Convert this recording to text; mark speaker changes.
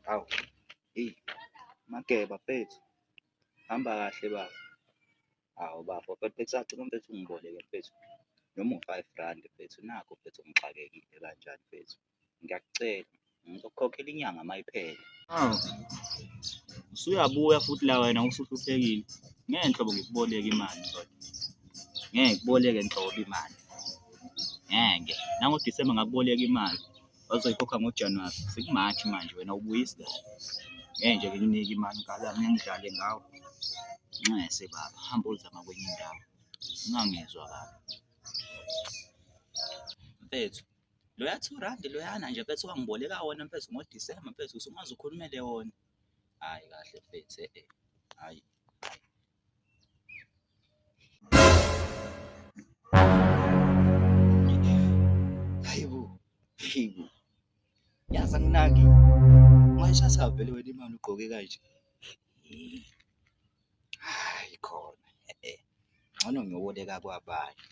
Speaker 1: Hawu, eyi Mageba mfethu, hamba kahle baba. Hawu bafo mfethu bengisacela mfethu ungiboleke mfethu noma u-five randi mfethu, nakhu mfethu ngixakekile kanjani mfethu, ngiyakucela ngizokukhokhela inyanga mayiphela. Hawu, usuyabuya futhi la wena usuhluphekile, ngeke nhlobo ngikuboleke imali ndoda, ngeke ngikuboleke nhlobo imali, ngeke. NangoDisemba ngakuboleka imali, wazoyikhokha ngoJanuwari, sekuMarch manje wena awubuyisi kahle. Ngeke nje ngikunike imali nkabi yami, ngeke ngidlale ngawe. Nxese baba, hamba oyozama kwenye indawo, ungangizwa kabi. Mfethu, loya 2 randi loyana nje mfethu owangiboleka wona mfethu ngoDisemba mfethu usungaze ukhulumele wona. Hhayi kahle mfethu, hhayi. Hayi bo, hayi bo. Yazi anginaki. Ungayithatha vele wena imali ugqoke kanje. Hhayi khona, ngcono ngiyoboleka kwabanye.